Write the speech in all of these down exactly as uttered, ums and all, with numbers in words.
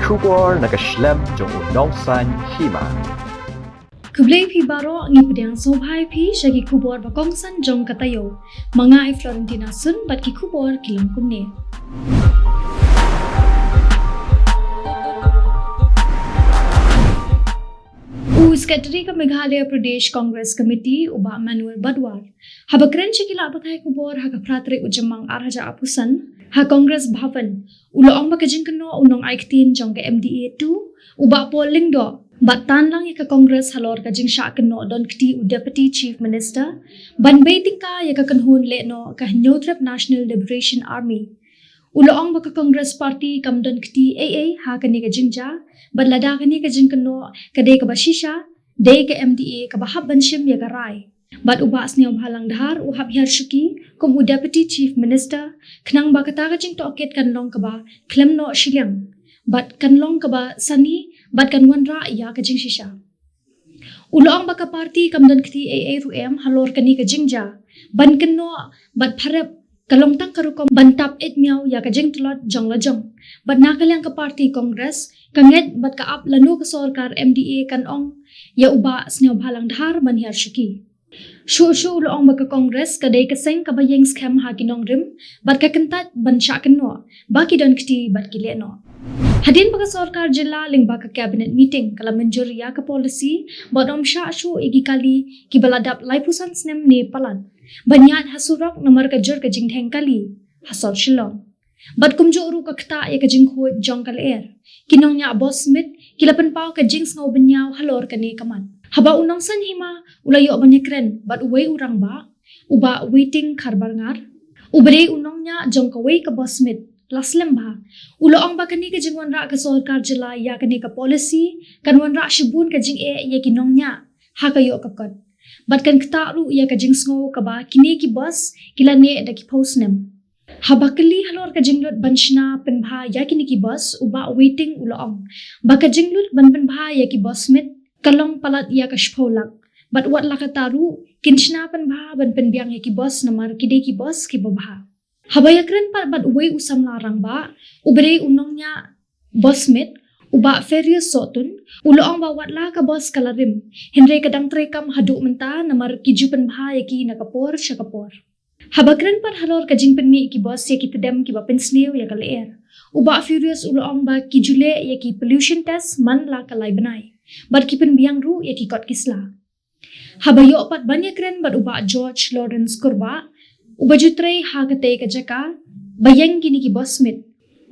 Khubor na ka shlem jong u Nongsaiñ Hima. Khublei phi baroh, ngi pdiang sngewbha ïa phi sha ki khubor ba kongsan jong ka taïew. Ma nga i Florentina Sun bad ki khubor ki long kumne. U Secretary ka Meghalaya Pradesh Congress Committee, u Bah Manuel Badwar, haba kren sha ki lad pathai khubor ha ka phra tarik u Jymmang ar hajar arphew san ha Congress Bhavan, u la ong ba ka jingkynnoh u nongai ktien jong ka M D A two, u Bah Paul Lyngdoh, bad tan lang ïa ka Congress halor ka jingshah kynnoh don kti u Deputy Chief Minister ban bei tyngka ïa ka kynhun lehnoh ka Hynñiewtrep National Liberation Army. U la ong ba ka Congress Party kam don kti ei ei ha kane ka jingjia, bad lada kane ka jingkynnoh ka dei kaba shisha, dei ka M D A kaba hap ban shim ïa ka rai. Bad u Bah Sniawbhalang Dhar u hap hiar shuki kum u Deputy Chief Minister, khnang ba kata ka jingtohkit kan long kaba khlem noh shiliang, bad kan long kaba sani, bad kan wanrah ïa ka jingshisha. U la ong ba ka party kam don kti ei ei ruh em halor kane ka jingjia ban kynnoh, bad pharep ka long tang ka rukom ban tap eit miaw ïa ka jingtlot jong la jong. Bad na ka liang ka party Congress ka ngeit bad ka ap lano ka sorkar M D A kan ong ïa u Bah Sniawbhalang Dhar ban hiar shuki. Shuh shuh u la ong ba ka Congress ka dei ka seng kaba ïeng skhem ha ki nongrim, bad ka kyntait ban shah kynnoh ba ki don kti bad ki lehnoh. Hadien ba ka sorkar jylla lyngba ka cabinet meeting ka la mynjur ïa ka policy ban ym shah shuh ïa ki kali kiba la dap laiphew san snem ne palat ban ïaid ha surok namar ka jur ka jingdheng kali ha sor Shillong. Bad kumjuh ruh ka ktah ïa ka jingkhuid jong ka lyer. Ki nongñiah bos mit ki la pynpaw ka jingsngew bynñiaw halor kane ka mat. Haba u Nongsaiñ Hima u la ïoh ban ïakren bad uwei u rangbah, u Bah Waiting Kharbarngar, uba dei u nongñiah jong kawei ka bos mit, la slem bha. U la ong ba kane ka jingwanrah ka sorkar jylla ïa kane ka policy kan wanrah shibun ka jingeh ïa ki nongñiah ha ka ïoh ka kot, bad kan ktah ruh ïa ka jingsngew kaba kine ki bos ki la neh da ki phew snem. Haba kylli halor ka jinglut ban shna pynbha ïa kine ki bos, u Bah Waiting u la ong ba ka jinglut ban pynbha ïa ki bos mit ka long palat ïa ka shiphew lak, bad wat la katta ruh kin shna pynbha ban pynbiang ïa ki bos namar ki dei ki bos kiba bha. Haba ïakren pat bad uwei u samla rangbah, uba dei u nongñiah bos mit, u Bah Ferius Sohtun, u la ong ba wat la ka bos ka la rim, hynrei ka dang treikam haduh mynta namar ki ju pynbha ïa ki na ka por sha ka por. Haba kren pat halor ka jingpynmih ki bos ïa ki tdem kiba pynsniew ïa ka lyer, u Bah Ferius u la ong ba ki ju leh ïa ki pollution test man la ka lai bnai, bad ki pynbiang ruh ïa ki kot ki sla. Haba ïoh pat ban ïakren bad u Bah George Lawrence Kurbah, uba ju trei ha katei ka jaka ba ïeng kine ki bos mit,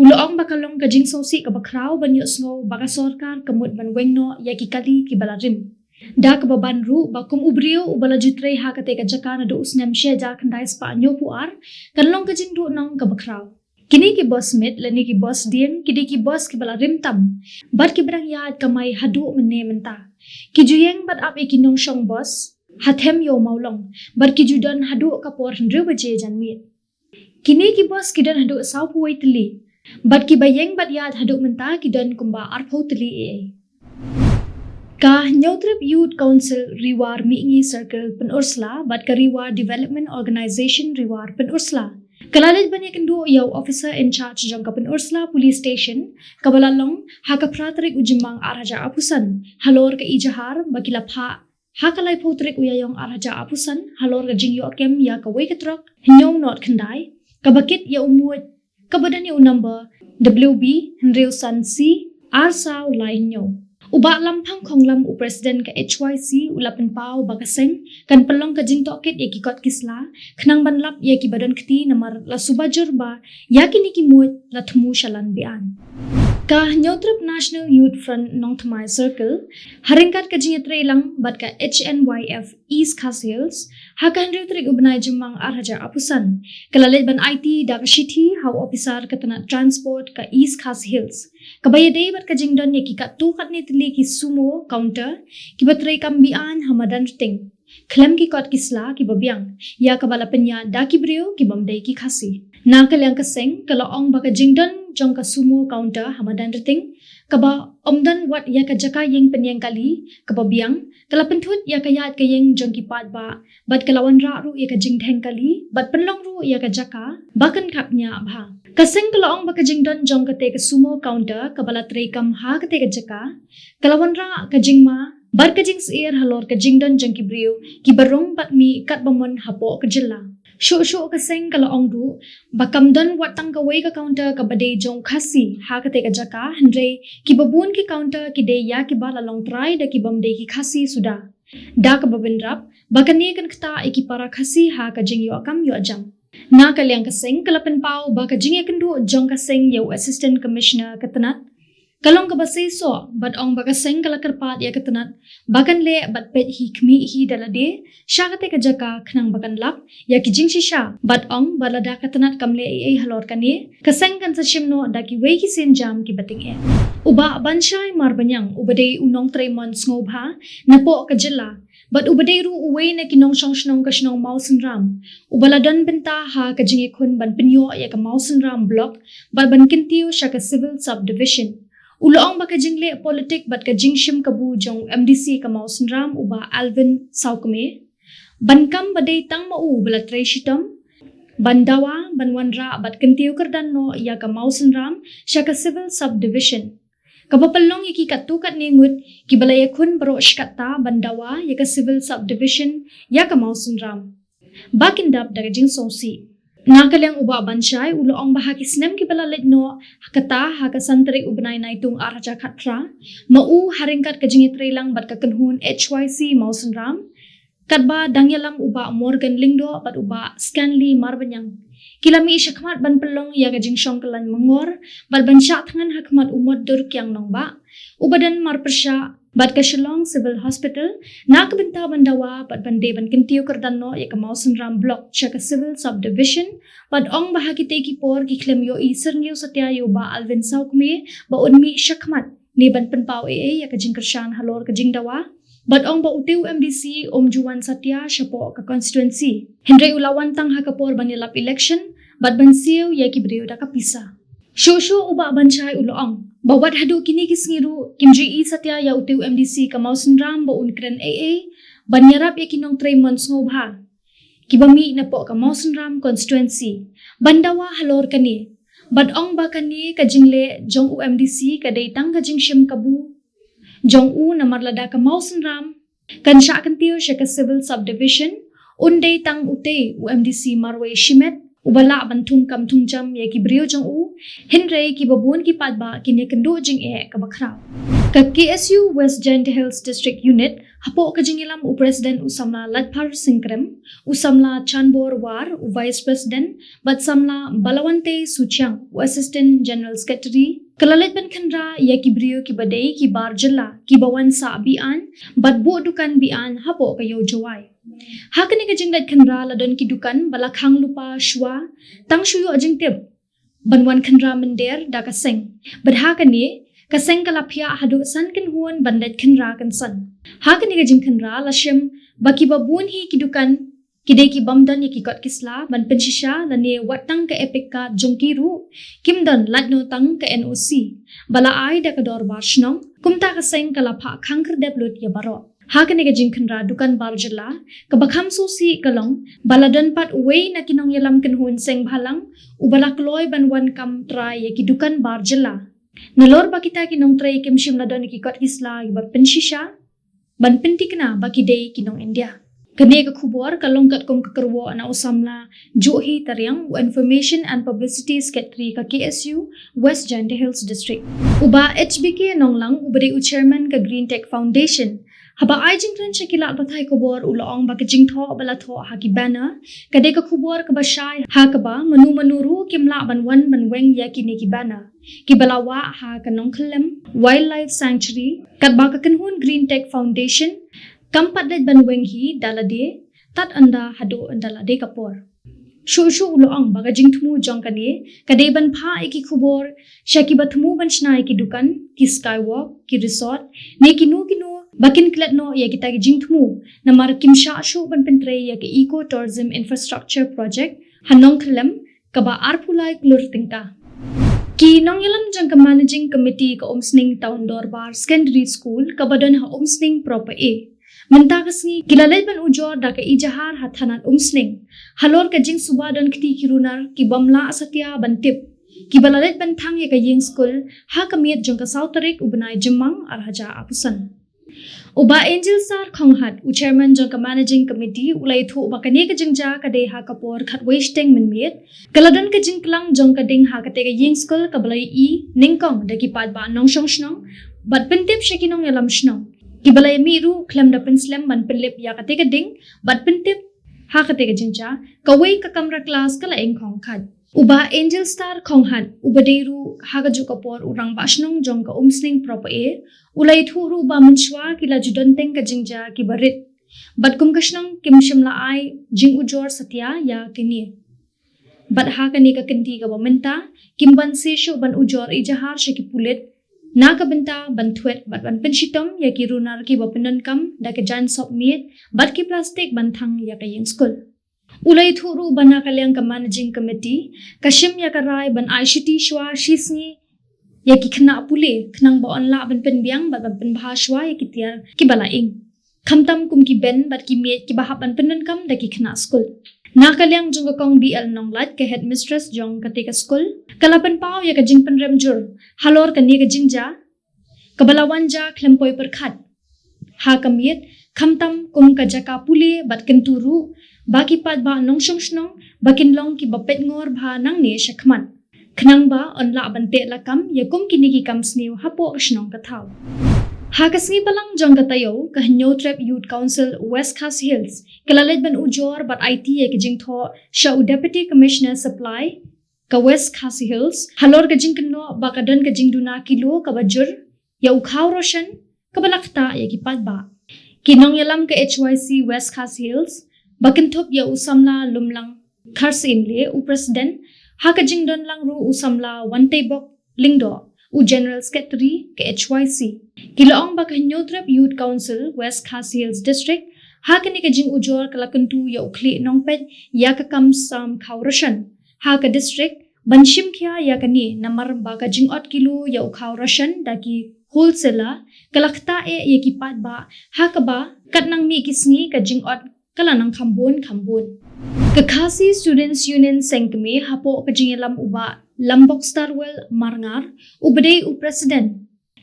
u la ong ba ka long ka jingsngewsih kaba khraw ban ïohsngew ba ka sorkar ka mut ban weng noh ïa ki kali kiba la rim. Da kaba ban ruh ba kum u briew uba la ju trei ha katei ka jaka naduh u snem shi hajar khyndai spah hynñiewphew ar, kan long ka jingduhnong kaba khraw. Kine ki bos mit lane ki bos dieng ki dei ki bos kiba la rim tam, bad kiba dang ïaid kamai haduh mynne mynta. Ki ju ïeng bad ap ïa ki nongshong bos ha them ïew mawlong, bad ki ju don haduh ka por hynriew baje janmiet. Kine ki bos ki don haduh sawphew wei tylli, bad kiba ïeng bad ïaid haduh mynta ki don kumba arphew tylli ei ei. Ka Hynñiewtrep Youth Council Ri War Mihngi Circle Pynursla bad ka Ri War Development Organisation Ri War Pynursla ka la leit ban ïakynduh ïa u officer in charge jong ka Pynursla Police Station, kaba la long ha ka phra tarik u Jymmang ar hajar arphew san, halor ka ijahar ba ki la phah ha ka laiphew tarik u Ïaïong ar hajar arphew san halor ka jingïoh kem ïa kawei ka trok hynñiew not khyndai, kaba kit ïa u muid kaba don ïa u number W B hynriew san C ar saw lai hynñiew. U Bah Lamphang Khonglam, u president ka H Y C, u la pynpaw ba ka seng kan pynlong ka jingtohkit ïa ki kot ki sla khnang ban lap ïa kiba don kti namar la suba jur ba ïa kine ki muid la thmu shalan biang. Ka Hynñiewtrep National Youth Front Nongthymmai Circle, ha ryngkat ka jingïatreilang bad ka H N Y F East Khasi Hills, ha ka hynriew tarik u bnai Jymmang ar hajar arphew san, ka la leit ban aiti da ka shithi ha u ophisar ka tnat transport ka East Khasi Hills, kaba ïadei bad ka jingdon ïa ki katto katne tylli ki sumo counter kiba treikam biang ha madan rting khlem ki kot ki sla kiba biang, ïa kaba la pynïaid da ki briew ki bym dei ki Khasi. Na ka liang ka seng ka la ong ba ka jingdon jong ka sumo counter ha Madanrting, kaba ym don wat ïa ka jaka ïing pynïeng kali kaba biang, ka la pynthut ïa ka ïaid ka ïing jong ki paidbah bad ka la wanrah ruh ïa ka jingdheng kali bad pynlong ruh ïa ka jaka ba kan khapngiah bha. Ka seng ka la ong ba ka jingdon jong kata ka sumo counter kaba la treikam ha kata ka jaka ka la wanrah ka jingma bad ka jingsyier halor ka jingdon jong ki briew kiba rung bad mih katba mon hapoh ka jylla. Shuh shuh ka seng ka la ong ruh ba kam don wat tang kawei ka counter kaba dei jong Khasi ha kata ka jaka, hynrei kiba bun ki counter ki dei ïa kiba la long trai da ki bym dei ki Khasi suda. Da kaba bynrap ba kane kan ktah ïa ki para Khasi ha ka jingïoh kam ïoh jam. Na ka liang ka seng ka la pynpaw ba ka jingïakynduh jong ka seng ïa u Assistant Commissioner ka tnat ka long kaba seisoh bad ong ba ka seng ka la kyrpad ïa ka tnat ba kan leh bad peit hi khmih hi da lade sha kata ka jaka khnang ba kan lap ïa ki jingshisha bad ong ba lada ka tnat kam leh ei ei halor kane, ka seng kan sa shim noh da kiwei ki sienjam kiba tyngeh. U Bah Banshai Marbaniang uba dei u nongtrei mon sngewbha napoh ka jylla bad uba dei ruh uwei na ki nongshong shnong ka shnong Mawsynram, uba la don bynta ha ka jingïakhun ban pynïoh ïa ka Mawsynram Block bad ban kyntiew sha ka Civil Subdivision, u la ong ba ka jingleh politik bad ka jingshim kabu jong u M D C ka Mawsynram, u Bah Alvin Sawkmie, ban kam ba dei tang ma u ba la trei shitom ban dawa ban wanrah bad kyntiew kyrdan noh ïa ka Mawsynram sha ka Civil Subdivision, kaba pynlong ïa ki katto katne ngut kiba la ïakhun baroh shi katta ban dawa ïa ka Civil Subdivision ïa ka Mawsynram ba kin dap da ka jingsngewsih. Na ka liang u Bah Banshai u la ong ba ha ki snem kiba la leit noh, kata ha ka san tarik u bnai Naitung ar hajar khatphra, ma u ha ryngkat ka jingïatreilang bad ka kynhun H Y C Mawsynram, katba dang ïalam u Bah Morgan Lyngdoh bad u Bah Scanley Marbaniang, ki la mih shakhmat ban pynlong ïa ka jingshong kyllain myngor bad ban shah thngan ha khmat u Motdur Kiang Nangbah, uba don marpyrshah bad ka Shillong Civil Hospital na ka bynta ban dawa bad ban dei ban kyntiew kyrdan noh ïa ka Mawsynram Block sha ka Civil Subdivision, bad ong ba ha kitei ki por ki khlem ïohi syrngiew satia ïa u Bah Alvin Sawkmie ba un mih shakhmat ne ban pynpaw ei ei ïa ka jingkyrshan halor ka jingdawa, bad ong ba utei u M D C um ju wan satia shapoh ka constituency, hynrei u la wan tang ha ka por ban ïalap election bad ban siew ïa ki briew da ka pisa. Shuh shuh u Bah Banshai u la ong ba wat haduh kine ki sngi ruh kim ju ïohi satia ïa utei u M D C ka Mawsynram ba un kren ei ei ban ïarap ïa ki nongtrei mon sngewbha kiba mih napoh ka Mawsynram constituency ban dawa halor kane, bad ong ba kane ka jingleh jong u M D C ka dei tang ka jingshim kabu jong u, namar lada ka Mawsynram kan shah kyntiew sha ka Civil Subdivision, un dei tang utei u M D C marwei shimet uba lah ban thung kam thung jam ïa ki briew jong u, hynrei kiba bun ki paidbah kin ïakynduh jingeh kaba khraw. Ka K S U West Jaintia Hills District Unit, hapoh ka jingïalam u President u samla Laitphar Singkrem, u samla Chanbor War, u Vice President, bad samla Balawante Suchiang, u Assistant General Secretary, ka la leit ban khynra ïa ki briew kiba dei ki bar jylla kiba wan sah biang bad buh dukan biang hapoh ka Ïew Jowai. Ha kane ka jingleit khynra la don ki dukan ba la khang lypa shuwa tang shu ïoh jingtip ban wan khynra mynder da ka seng. Bad ha kane ka seng ka la phiah haduh san kynhun ban leit khynra kynsan. Ha kane ka jingkhynra la shem ba kiba bun hi ki dukan ki dei ki bym don ïa ki kot ki sla ban pynshisha lane wat tang ka EPIC card jong ki ruh kim don, lait noh tang ka N O C ba la ai da ka dorbar shnong. Kumta ka seng ka la phah khang khyrdep lut ïa baroh. Ha kane ka jingkhynra dukan bar jylla kaba kham sngewsih ka long ba la don pat uwei na ki nongïalam kynhun seng bhalang uba la kloi ban wan kam trai ïa ki dukan bar jylla, nalor ba kita ki nongtrei kim shym la don ïa ki kot ki sla kiba pynshisha ban pynthikna ba ki dei ki nong India. Kane ka khubor ka long katkum ka kyrwoh na u samla Juhi Tariang, u Information and Publicity Secretary ka K S U West Jaintia Hills District. U Bah H B K Nonglang uba dei u Chairman ka Green Tech Foundation, haba ai jingkren sha ki lad pathai khubor u la ong ba ka jingthoh ba la thoh ha ki banner ka dei ka khubor kaba shai, ha kaba mano mano ruh kim lah ban wan ban weng ïa kine ki banner kiba la wah ha ka Nongkhyllem Wildlife Sanctuary, katba ka kynhun Green Tech Foundation kam pat leit ban weng hi da lade tad ynda haduh ynda la dei ka por. Shuh shuh u la ong ba ka jingthmu jong kane ka dei ban phah ïa ki khubor sha kiba thmu ban shna ïa ki dukan, ki skywalk, ki resort ne kino kino ba kin klet noh ïa kita ki jingthmu, namar kim shah shuh ban pyntrei ïa ka Eco Tourism Infrastructure Project ha Nongkhyllem kaba arphew lai klur tyngka. Ki nongïalam jong ka Managing Committee ka Umsning Town Dorbar Secondary School kaba don ha Umsning Proper A mynta ka sngi ki la leit ban ujor da ka ejahar ha thanat Umsning halor ka jingsuba don kti ki runar ki bym lah satia ban tip, kiba la leit ban thang ïa ka ïing skul ha ka miet jong ka saw tarik u bnai Jymmang ar hajar arphew san. U Bah Angel Star Khonghat, u chairman jong ka Managing Committee, u la ïathuh ba kane ka jingjia ka dei ha ka por khatwei shiteng mynmiet, ka la don ka jingklang jong ka ding ha kata ka ïing skul kaba la ïohi nyngkong da ki paidbah nongshong shnong bad pyntip sha ki nongïalam shnong, kiba la ïamih ruh khlem da pynslem ban pynlip ïa kata ka ding bad pyntip ha kata ka jingjia, kawei ka kamra klas ka la ingkhong khat. U Bah Angel Star Khonghat, uba dei ruh ha kajuh ka por u rangbah shnong jong ka Umsning Proper A, u la ïathuh ruh ba mynshuwa ki la ju don teng ka jingjia kiba rit bad kum ka shnong kim shym la ai jingujor satia ïa kine. Bad ha kane ka kynti kaba mynta kim banse shuh ban ujor ejahar sha ki pulit na ka bynta ban thwet bad ban pynshitom ïa ki runar kiba pyndonkam da ka jaiñ sop miet bad ki plastik ban thang ïa ka ïing skul. U la ïathuh ruh ba na ka liang ka Managing Committee ka shim ïa ka rai ban ai shuti shuwa shisngi ïa ki khynnah pule khnang ba yn lah ban pynbiang bad ban pynbha shuwa ïa ki tiar kiba la ing, khamtam kum ki bench bad ki miej kiba hap ban pyndonkam da ki khynnah skul. Na ka liang jong ka Kong B L Nonglait, ka headmistress jong kata ka skul, ka la pynpaw ïa ka jingpynrem jur halor kane ka jingjia kaba la wan jia khlem poi pyrkhat ha ka miet, khamtam kum ka jaka pule bad kyntu ruh ba ki paidbah nongshong shnong ba kin long kiba peit ngor bha nangne shakhmat, khnang ba yn lah ban teh lakam ïa kum kine ki kam sniew hapoh ka shnong ka thaw. Ha ka sngi Balang jong ka taïew, ka Hynñiewtrep Youth Council West Khasi Hills ka la leit ban ujor bad aiti ïa ka jingthoh sha u Deputy Commissioner Supply ka West Khasi Hills halor ka jingkynnoh ba ka don ka jingduna kilo kaba jur ïa u khaw ration kaba la ktah ïa ki paidbah. Ki nongïalam ka H Y C West Khasi Hills, ba kynthup ïa u samla Lumlang Kharsyiemlieh, u president, ha ka jingdon lang ruh u samla Wanteibok Lyngdoh, u general secretary ka H Y C, ki la ong ba ka Hynñiewtrep Youth Council West Khasi Hills District ha kane ka jingujor ka la kyntu ïa u khlieh nongpeit ïa ka kam sam khaw ration ha ka district ban shim khia ïa kane, namar ba ka jingot kilo ïa u khaw ration da ki wholesaler ka la ktah eh ïa ki paidbah, ha kaba katba nang mih ki sngi ka jingot ka la nang kham bun kham bun. Ka Khasi Students Union Seng Kmie, hapoh ka jingïalam u Bah Lambok Starwell Marngar, uba dei u president,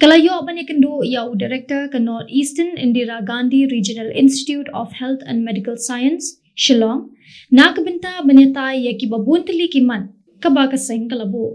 ka la ïoh ban ïakynduh ïa u director ka North Eastern Indira Gandhi Regional Institute of Health and Medical Science, Shillong, na ka bynta ban ïatai ïa kiba bun tylli ki mat kaba ka seng ka la buh.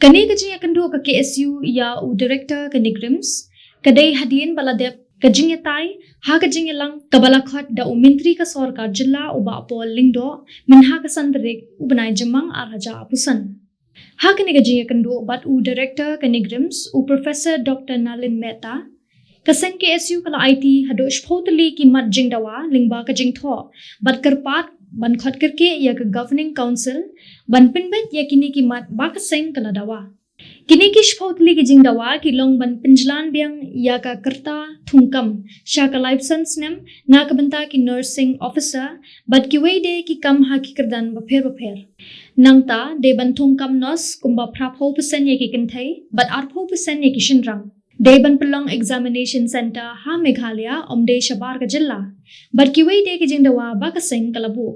Kane ka jingïakynduh ka K S U ïa u director ka NEIGRIHMS ka dei hadien ba la dep ka jingïatai ha ka jingïalang kaba la khot da u Myntri ka Sorkar Jylla u Bah Paul Lyngdoh mynha ka san tarik u bnai Jymmang ar hajar arphew san. Ha kane ka jingïakynduh bad u director ka NEIGRIHMS, u Professor Doctor Nalin Mehta, ka seng K S U ka la aiti haduh shiphew tylli ki mat jingdawa lyngba ka jingthoh bad kyrpad ban khot kyrkieh ïa ka Governing Council ban pynbeit ïa kine ki mat ba ka seng ka la dawa. Kine ki shiphew tylli ki jingdawa ki long ban pynjlan biang ïa ka rta thungkam sha ka laiphew san snem na ka bynta ki nursing officer bad kiwei de ki kam ha ki kyrdan bapher bapher. Nangta dei ban thungkam nurse kumba phraphew percent ïa ki kynthei bad arphew percent ïa ki shynrang. Dei ban pynlong examination centre ha Meghalaya, ym dei shabar ka jylla. Bad kiwei de ki jingdawa ba ka seng ka la buh.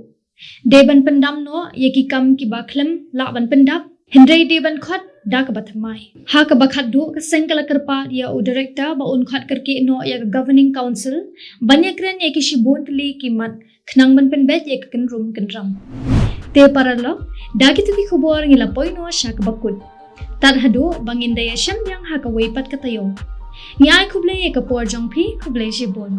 Dei ban pyndam noh ïa ki kam kiba khlem lah ban pyndap, hynrei dei ban khot da kaba thymmai. Ha kaba khatduh, ka seng ka la kyrpad ïa u director ba un khot kyrkieh noh ïa ka Governing Council ban ïakren ïa ki shibun tylli ki mat khnang ban pynbeit ïa ka kynrum kynram. Te paralok, da kito ki khubor ngi la poi noh sha kaba kut. Tad haduh ba ngin da ïashem biang ha kawei pat ka taïew. Ngi ai khublei ïa ka por jong phi, khublei shibun.